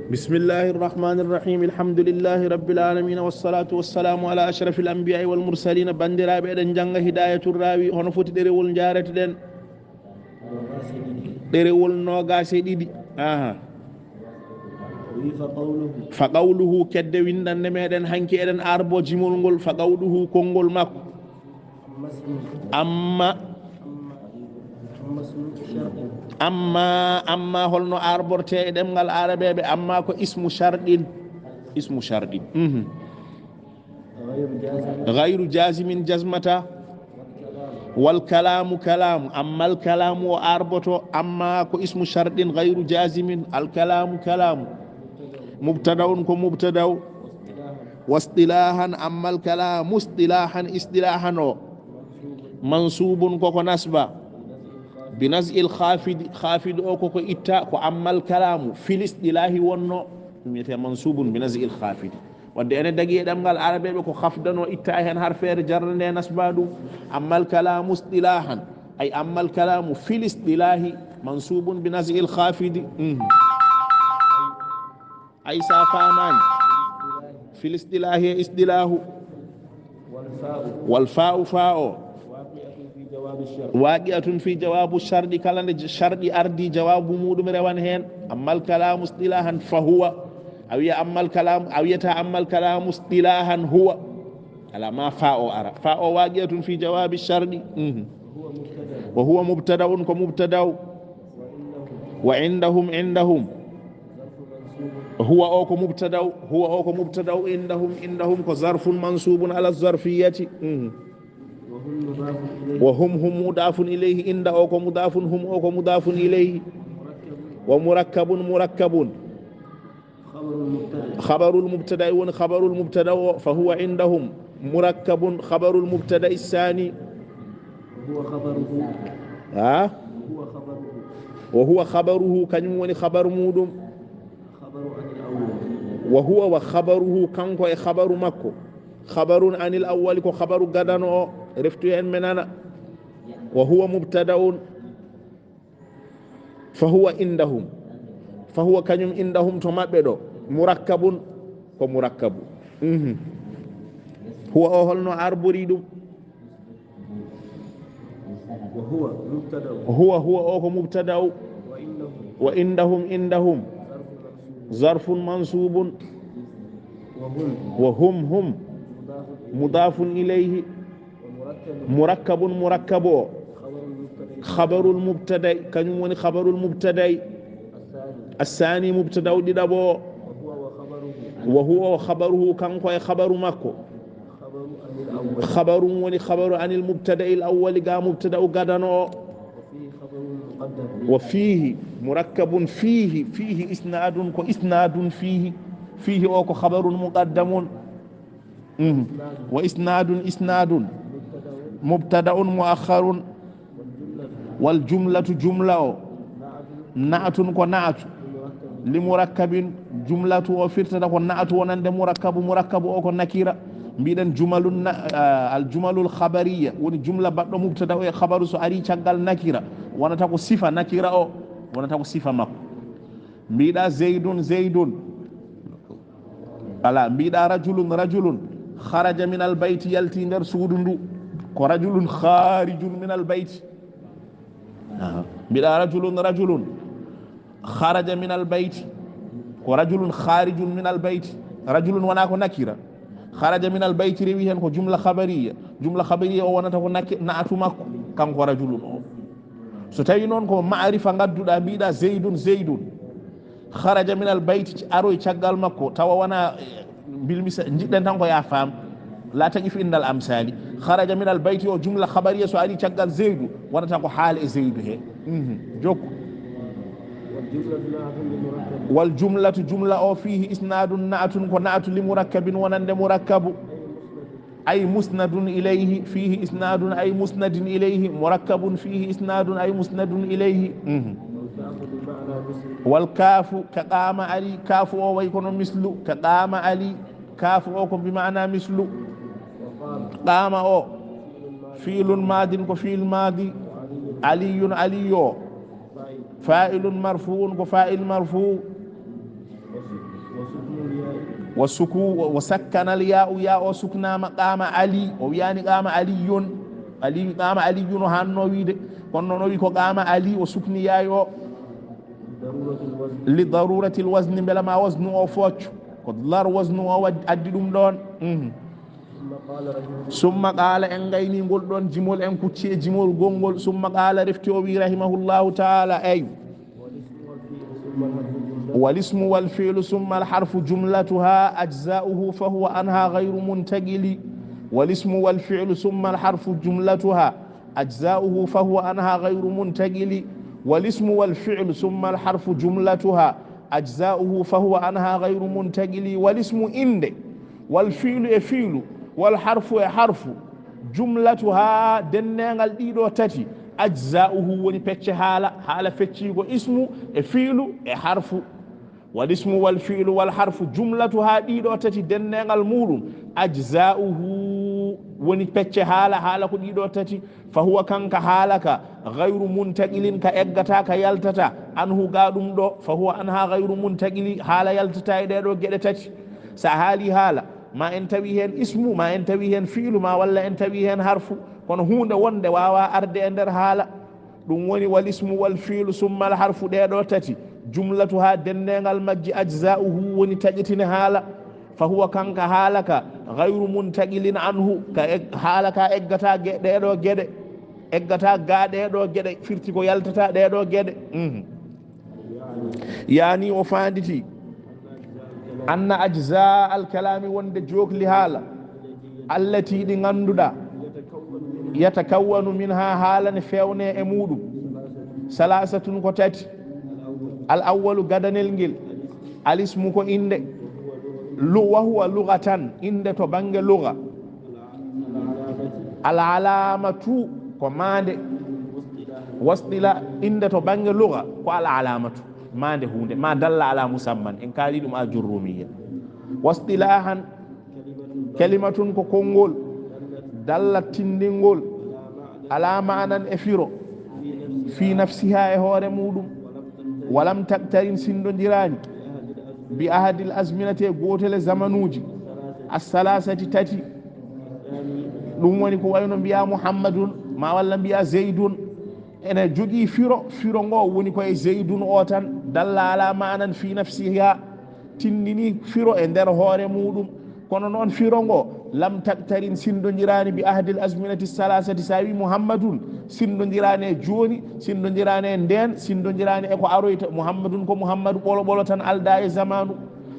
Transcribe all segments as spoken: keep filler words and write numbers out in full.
بسم الله الرحمن الرحيم. الحمد لله رب العالمين، والصلاة والسلام على أشرف الأنبياء والمرسلين. Banndiraaɓe, eɗen njannga Hidaayatu Raawi, hono foti ɗerewol njaareten? Ɗerewol noogaas e ɗiɗi. Aha. Fa qawluhu, kedde winndannde meɗen hanki, eɗen arbo jimol ngol, fa qawluhu, konngol makko. Amma, amma, amma, holno arborte e ɗemngal Aarabeeɓe? Amma ko ismu sharɗin, ismu sharɗin. Mhm. Ghayru jazimin, jazmata. Wal kalaamu, kalaamu. Amma al kalaamu o arboto, amma ko ismu sharɗin, ghayru jazimin. Al kalaamu, kalaamu. Mubtada'un, ko mubtada'u. Wastilaahan, amma al kalaamu istilaahan, istilaahan o. Mansuubun, koko nasba. Binaz'il khaafidi, khaafidi o koko itta, ko amma al kalaamu. Fil istilaahi wonno, ɗum wiyetee mansuubun binaz'il khaafidi. Wadde ene dagi e ɗemngal Aarabeeɓe ko khafdano itta heen harfeere jarra nde nasba ɗum. Amma al kalaamu istilaahan, ay amma al kalaamu fil istilaahi mansuubun binaz'il khaafidi. Mhm. Ay sa faamaani. Fil istilaahi e istilaahu. Wal faa'u, faa o. Waqi'atun fi jawaabu sharɗi, kala nde sharɗi ardi jawaabu muɗum rewan heen. Amma al kalaamu istilaahan fa huwa. A wiya amma al kalaam, a wiyata amma al kalaamu istilaahan huwa. Alaa ma faa o ara. Faa o waqi'atun fi jawaabi sharɗi. Mhm. Wa huwa mubtada'un, ko mubtada'u. Wa indahum, indahum. Huwa o ko mubtada'u, huwa o ko mubtada'u, indahum, indahum ko zarfun mansuubun ala zarfiyyati. Mhm. Wa hum, hum mudaafun ilayhi, inda o ko mudaafun, hum o ko mudaafun ilayhi. Wa murakkabun, murakkabun. Khabarul mubtada'i woni khabarul mubtada'u o, fa huwa indahum murakkabun khabarul mubtada'i saani. Ha? Wa huwa khabaruhu, kañum woni khabaru muɗum. Wa huwa wa khabaruhu, kanko e khabaru makko. Khabarun anil awwali, ko khabaru gadano o, reftu en mi nana. Wa huwa mubtada'un. Fa huwa indahum. Fa huwa kañum indahum to maɓɓe ɗo. Murakkabun, ko murakkabu. Mhm. Huwa o holno arbori ɗum? Wa huwa mubtada'u. Huwa, huwa o ko mubtada'u. Wa indahum. Wa indahum, indahum. Zarfun mansubun. Wa hum. Wa hum, hum. Mudafun ilayhi. Murakkabun, murakkabu o. Khabarul mubtada'i, kañum woni khabarul mubtada'i. Assaani, mubtada'u ɗiɗaɓo o. Wa huwa wa khabaruhu, kanko e khabaru makko. Khabarun woni khabaru anil mubtada'il awwali, ga mubtada'u gadano o. Wa fiihi, murakkabun fiihi, fiihi isnaadun, ko isnaadun fiihi. Fiihi o ko khabarun muqaddamun. Mhm. Wa isnaadun, isnaadun. Mubtada'un mu'akhkharun. Wal jumlatu, jumla o. Na'atun, ko na'atu. Li murakkabin, jumlatu o firtata ko na'atu wonande murakkabu. Murakkabu o ko nakira. Mbiɗen jumalun na-, ah, al jumalul khabariya, woni jumla baɗɗo mubtada o e khabaru so ari caggal nakira. Wonata ko sifa nakira o, wonata ko sifa makko. Mbiɗa Zaydun, Zaydun. Ala, mbiɗa rajulun, rajulun. Kharaja min al bayti, yalti nder suudu ndu. Ko rajulun kharijun min al bayti. Aha. Mbiɗa rajulun, rajulun. Kharaja min al bayti. Ko rajulun kharijun min al bayti. Rajulun wona ko nakira. Kharaja min al bayti rewi hen ko jumla khabariya. Jumla khabariya o wonata ko naki-, na'atu makko. Kanko rajulun o. So tawi noon ko ma'arifa ngadduɗa, mbiɗa Zaydun, Zaydun. Kharaja min al bayti, aroy caggal makko, tawa wona, eh, bil misa-, jiɗɗen tan ko ya faam. La taqif indal amsali. Kharaja min al bayti o jumla khabariya so ari caggal Zaydu, wonata ko haala e Zaydu he. Mhm. Jokku. Wal jumlatu, jumla o, fihi isnadun, na'atun, ko na'atu, li murakkabin, wonande murakkabu. Ay musnadun ilayhi, fihi isnadun ay musnadin ilayhi, murakkabun fihi isnadun ay musnadun ilayhi. Mhm. Wal kaafu ka qaama Ali, kaafu o way kono mislu, ka qaama Ali, kaafu o ko bi maana mislu. Qaama o, fi'lun madin ko fi'l madi, aliyun Ali o, fa'ilun marfu'un ko fa'il marfu'. Wa suku, wa sakkanal ya'u, ya o suknama qama Ali, o wiyani qama Aliyun. Ali, qama Aliyun o hanno wiide, kono noon o wi ko qama Ali, o sukni yaay o. Li daruratil wazni, mbela ma waznu o focco. Ko lar waznu o wad-, addi ɗum ɗon. Mhm. Summa qala, en gayni ngol ɗon jimol, en kucci e jimol gongol. Summa qala, refti o wi, rahimahullahu ta'ala, ay. والاسم والفعل ثم الحرف جملتها أجزاؤه فهو عنها غير منتقل. والاسم والفعل ثم الحرف جملتها أجزاؤه فهو عنها غير منتقل. والاسم والفعل ثم الحرف جملتها أجزاؤه فهو عنها غير منتقل. والاسم, innde, والفعل, e fi'lu, والحرف, e harfu, jumlatuha, denneengal ɗiɗo tati, ajza'uhu, woni pecce haala. Haala fecciigo ismu e fi'lu e harfu. Wal ismu wal fi'lu wal harfu jumlatuha, ɗiɗo tati denneengal muuɗum, ajza'uhu, woni pecce haala. Haala ko ɗiɗo tati. Fa huwa, kanka haala ka, ghayru muntaqilin, ka eggata, ka yaltata, anhu, ga ɗum ɗo. Fa huwa anha ghayru muntaqili, haala yaltata e ɗee ɗo geɗe tati. Sa haali haala, ma en tawi heen ismu, ma en tawi heen fi'lu, ma walla en tawi heen harfu, kono huunde wonde waawa arde e nder haala. Ɗum woni wal ismu wal fi'lu summa al harfu, ɗee ɗo tati, jumlatuha, denneengal majji, ajza'uhu, woni taƴitine haala. Fa huwa, kanka haala ka, ghayru muntaqilin anhu, ka eg-, haala ka eggata ge-, ɗee ɗo geɗe, eggata ga ɗee ɗo geɗe, firti ko yaltata ɗee ɗo geɗe. Mhm. Yaani o faanditi, anna ajza al kalami, wonde jookli haala, allati, ɗi ngannduɗaa, yatakawwanu minha, haala ne feewne e muuɗum, salasatun, ko tati. Al awwalu, gadanel ngel, al ismu, ko innde, lu-, wa huwa lughatan, innde to bannge lugha, al alamatu, ko maande, wasdila, innde to bannge lugha ko al alamatu, maande huunde, ma dalla ala musamman, en kaali ɗum ajurrumiya. Wasdilahan, kalimatun, ko konngol, dallat, tinndingol, ala maanan, e firo, fi nafsiha, e hoore muuɗum, walam taktarin, sinndondiraani, bi ahadil azminati, e gootel e zamanuuji, assalasati, tati. Ɗum woni ko wayno mbiya Muhammadun, ma walla mbiya Zeydun, ene jogii firo, firo ngo woni ko e Zeydun o tan, dalla ala maanan fi nafsiha, tindini firo e nder hoore muuɗum. Kono noon firo ngo, lam taktarin, sinndondiraani, bi ahdil azminati salasati, sa wi Muhammadun, sinndondiraani e jooni, sinndondiraani e ndeen, sinndondiraani e ko aroyta. Muhammadun ko Muhammadu ɓolo ɓolo tan, aldaa e zamaanu.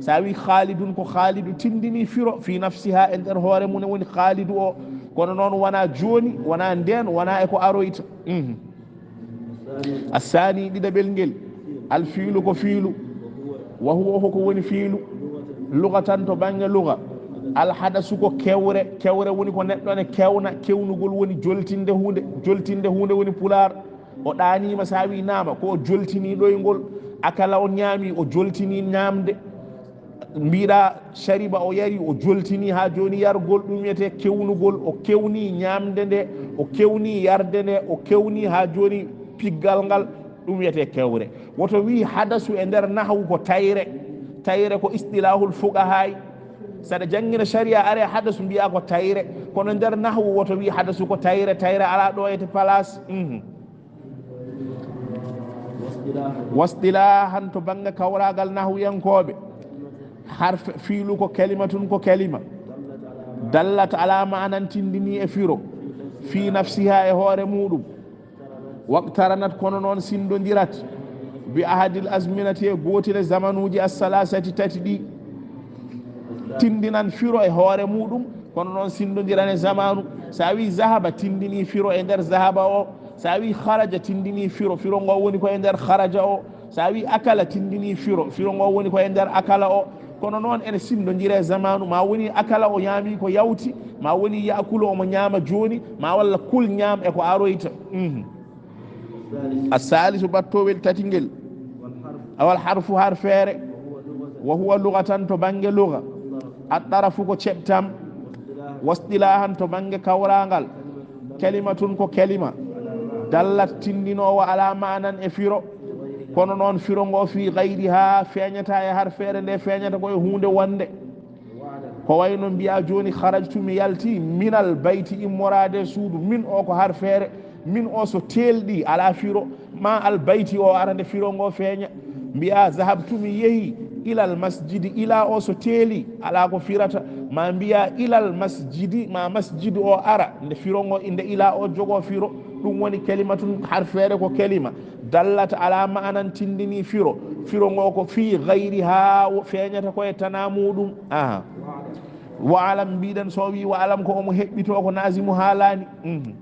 Sa wi Khalidun, ko Khalidu tindini firo fi nafsiha, e nder hoore mum woni Khalidu o. Kono noon wona jooni, wona ndeen, wona e ko aroyta. Mhm. Assani, ɗiɗaɓel ngel, al fiilu, ko fiilu, wa huwa, hoko woni fiilu, lugatan, to bannge luga, al hadasu, ko kewre, kewre woni ko neɗɗo ne kewna, kewnugol woni joltinde huunde, joltinde huunde woni pulaar. O ɗaaniima, sa wi naama, ko o joltini ɗoyngol, akala, o ñaami, o joltini ñaamde. Mbiɗa shariba, o yari, o joltini haa jooni yargol, ɗum wiyetee kewnugol, o kewni ñaamde nde, o kewni yarde nde, o kewni haa jooni piggal ngal, ɗum wiyetee kewre. Woto wi hadasu e nder nahwu ko tayre, tayre ko istilahul fuqahaay. Saɗa janngina sharia, are hadasu mbiya ko tayre, kono nder nahwu woto wi hadasu ko tayre, tayre ala ɗo e place. Mhm. Wasdilahan, to bannge kawraagal nahwiyankooɓe, harf fiilu ko kalimatun, ko kalima, dallat ala maanan, tindini e firo, fi nafsiha, e hoore muuɗum, waqtaranat, kono noon sinndondirat, bi ahadil azminati, e gootel e zamanuuji, assalasati, tati ɗi, tindinan firo e hoore muuɗum, kono noon sinndondiran e zamaanu. Sa wi zahaba, tindini firo e nder zahaba o. Sa wi kharaja, tindini firo, firo ngo woni ko e nder kharaja o. Sa wi akala, tindini firo, firo ngo woni ko e nder akala o. Kono noon ene sinndondira e zamaanu, ma woni akala, o ñaami ko yawti, ma woni yaakulu, omo ñaama jooni, ma walla kul, ñaam, e ko aroyta. Mhm. Assalisu, battowel tati ngel, awal harfu, harfeere, wa huwa lugatan, to bannge luga, addarafu, ko ceɓtam, wasdilahan, to bannge kawraangal, kalimatun, ko kalima, dallat, tindinoowa, ala maanan, e firo, Kono noon firo ngo fii gayriha feeñata e harfeere nde, feeñata ko e huunde wonde. Ko wayno mbiya jooni, "Kharajtu, mi yalti, minal bayti, immoraade e suudu." Min o ko harfeere, min o so teelɗi, alaa firo. Ma al bayti o ara nde firo ngo feeña. Mbiya, "Zahabtu, mi yehi, ilal masjidi." Ila o so teeli, alaa ko firata. Ma mbiya, "Ilal masjidi," ma masjidi o ara nde firo ngo, inde ila o jogo firo. Ɗum woni kalimatun, harfeere ko kalima. Dallat ala ma'anan, tindini firo. Firo ngo ko fii gayriha, wo feeñata ko e tana muɗum. Aha. Wa alam, mbiɗen so wi wa alam ko omo heɓɓito ko nazimu haalani. Mhm.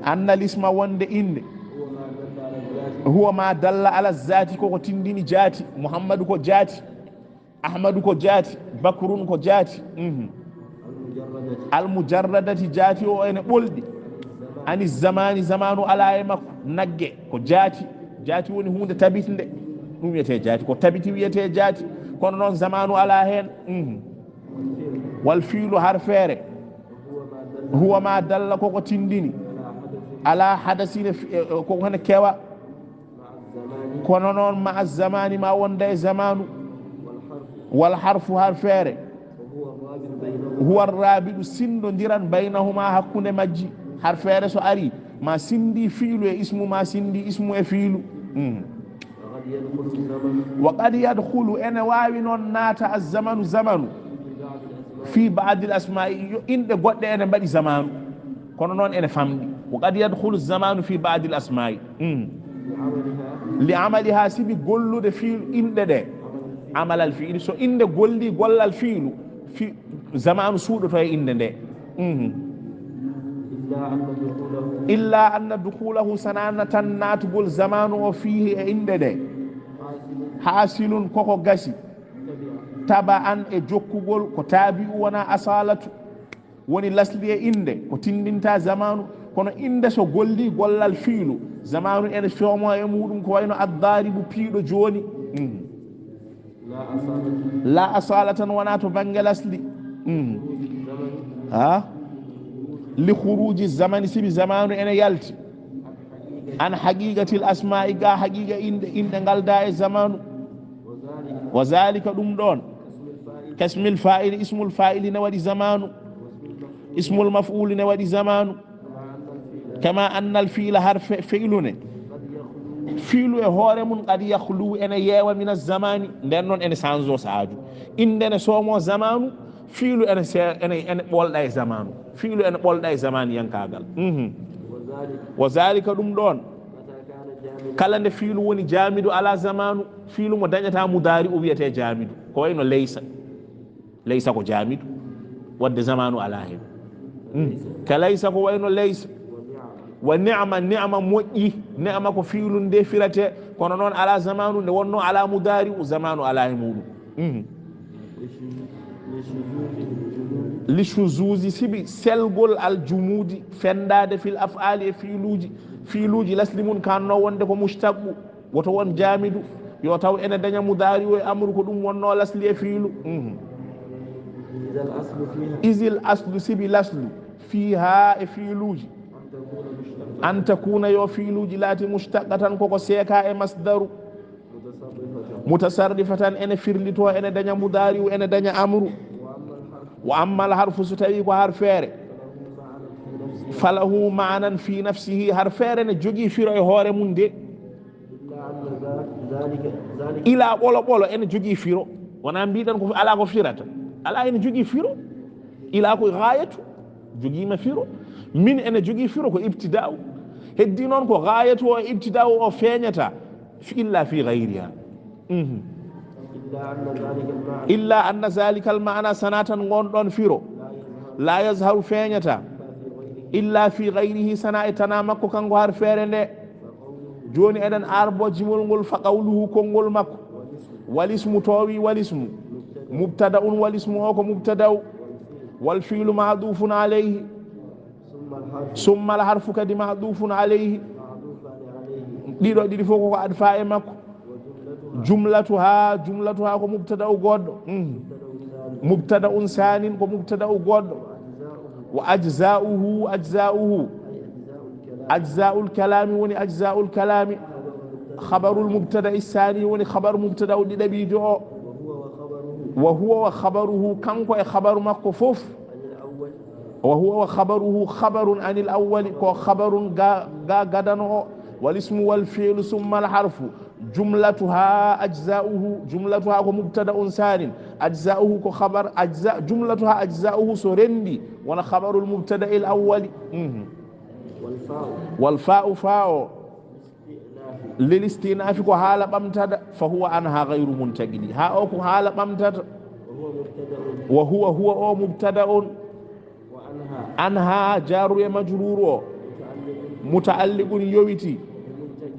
Anna lisma wonde inde. Huwa ma dalla ala zati, koko tindini jaati. Muhammadu ko jaati. Ahmadu ko jaati, Bakrun ko jaati. Mhm. Almujarradati, jaati o ene ɓolɗi. Ani zamani, zamanu ala e makko. Nagge ko jaati, jaati woni huunde tabitnde. Ɗum wiyetee jaati, ko tabiti wiyetee jaati. Kono noon zamanu ala heen. Mhm. Wal fiilu harfeere. Huwa ma dalla koko tindini. Ala hadasine fi-, e, e, koko hene kewa. Kono noon, ma'a zamani, ma wonda e zamanu. Wal harfu, harfeere. Huwa rabidu, sindondiran, baynahuma, hakkunde majji. Harfeere so ari, ma sindi fiilu e ismu, ma sindi ismu e fiilu. Mm. Wa qad yadkhulu, ene waawi noon naata, az-zamanu, zamanu, fi ba'dil asma'i, yo inɗe goɗɗe ene mbaɗi zamanu. Kono noon ene famɗi. Wa qad yadkhulu zamanu fi ba'dil asma'i. Mm. Li amaliha, sibi gollude fiilu inɗe ɗe. Amalal fi'li, so inɗe golli gollal fiilu, fi zamanu suuɗoto e inɗe nde. Mhm. Illa anna dukhulahu, sanana tan naatugol zamanu o fiihi e inɗe ɗe. Hasilun, koko gasi. Taba'an, e jokkugol, ko tabi'u wona asalatu. Woni lasli e innde ko tinndinta zamaanu, kono innde so golli gollal fiilu, zamaanu ene fewmo e muuɗum, ko wayno addaaribu, piiɗo jooni. Mm. La asalatan, wonaa to bannge lasli. Mm. Ha? Li khuruuji zamani, sibi zamaanu ene yalti. An haqiqatil asma'i, ga haqiqa innde, innde ngalda e zamaanu. Wa zalika, ɗum ɗoon, kasmil fa'ili, ismul fa'ili ne waɗi zamaanu, ismul maf'uli ne waɗi zamaanu. Kama annal fi'la, har fe-, fe'ilu ne, fi'lu e hoore mum, qad yakhlu, ene yeewa, mina zamaani, nden noon ene sanzo saaju. Innde ne soomo zamaanu, fi'lu ene se-, ene, ene ɓolɗa e zamaanu. Fi'lu ene ɓolɗa e zamaaniyankaagal. Mhm. Wa zalika, ɗum ɗoon, kala nde fiilu woni jaamidu ala zamaanu, fiilu mo dañata mudaari o wiyetee jaamidu. Ko wayno laysa. Laysa ko jaamidu, wadde zamaanu alaa heen. Mm. Ka laysa ko wayno laysa. Wa ni'ma, ni'ma moƴƴi. Ni'ma ko fiilu nde firatee, kono noon alaa zamaanu, nde wonnoo alaa mudaari o, zamaanu alaa e muuɗum. Mhm. Li shuzuzi, sibi selgol al jumudi, fenndaade fil af'ali, e fiiluuji. Fiiluuji lasli mum kanno wonde ko mushtaqqu, woto won jaamidu, yo taw ene daña mudaari o e amru, ko ɗum wonno lasli e fiilu. Mhm. Izil aslu, sibi laslu, fiiha, e fiiluuji, an takuna, yo fiiluuji laati, mushtaqqatan, koko seeka e masdaru. Mutasarrifatan, ene firlito, ene daña mudaari'u, ene daña amru. Wa ammal harfu, so tawi ko harfeere, falahu ma'nan fi nafsihi, harfeere ne jogii firo e hoore mum de. Ila ɓolo ɓolo ene jogii firo. Wonaa mbiɗen ko alaa ko firata. Alaa, ene jogii firo. Ila ko gaayatu, jogiima firo. Min ene jogii firo ko ibtidaa'u. Heddi noon ko gaayatu o e ibtidaa'u o feeñata. Fi, illa fi gayriha. Mhm. Illa anna zalika al ma'ana, sana tan ngon ɗon firo, la yazharu, feeñata, illa fi gayrihi, sana e tana makko kanko harfeere nde. Jooni eɗen arbo jimol ngol, fa qawluhu, konngol makko, wal ismu, to wi wal ismu, mubtada'un, wal ismu o ko mubtada'u, wal fi'lu ma'dufun alayhi. Summa al harfu kadi ma'dufun alayhi. Ɗiɗo, ɗiɗi fof koko adfa e makko. Jumlatuha, jumlatuha ko mubtada'u goɗɗo. Mhm. Mubtada'un sanin ko mubtada'u goɗɗo. Wa ajza'uhu, ajza'uhu. Ajza'ul kalami woni ajza'ul kalami. Khabarul mubtada issani woni khabar mubtada o ɗiɗaɓiijo o. Wa huwa wa khabaruhu, kanko e khabaru makko fof. Wa huwa wa khabaruhu khabarun anil awwali, ko khabarun ga, ga gadano o. Wal ismu wal fi'lu summa al harfu. Jumlatuha ajza'uhu, jumlatuha ko mubtada un sanin. Ajza'uhu ko khabar, ajza, jumlatuha ajza'uhu so rendi, wona khabarul mubtada il awwali. Mhm. Wal fa'u fa o. Lil istinafi ko haala ɓamtada, fa huwa anha ghayru muntaqili. Ha o ko haala ɓamtata. Wa huwa, huwa o mubtada on. Anha jaru e majruru o. Muta'alliqun yowiti.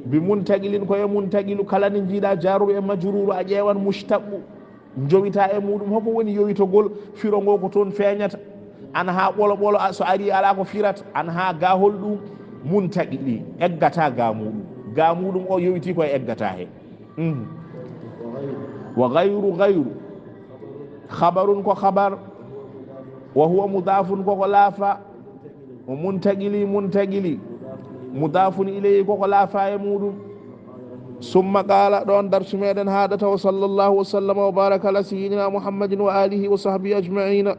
Bi muntaqilin ko e muntaqilu, kala ni jiiɗa jaru e majruru a ƴeewan mushtaqu. Jowita e muɗum, hoko woni yowitogol? Firo ngo ko toon feeñata. Anha ɓolo ɓolo, a, so ari ala ko firata. Anha gahol ɗum muntaqili, eggata ga muɗum. Ga muɗum o yowiti ko e eggata he. Mhm. Wa ghayru, ghayru. Khabarun ko khabar. Wa huwa mudafun ko ko laafa. O muntaqili, muntaqili. Mudafun ilayhi ko ko laafa e muɗum. Summa qala, ɗon darsu meɗen haɗata, wa sallallahu wa sallama wa baraka ala sayyidina Muhammadin wa alihi wa sahbihi ajma'ina.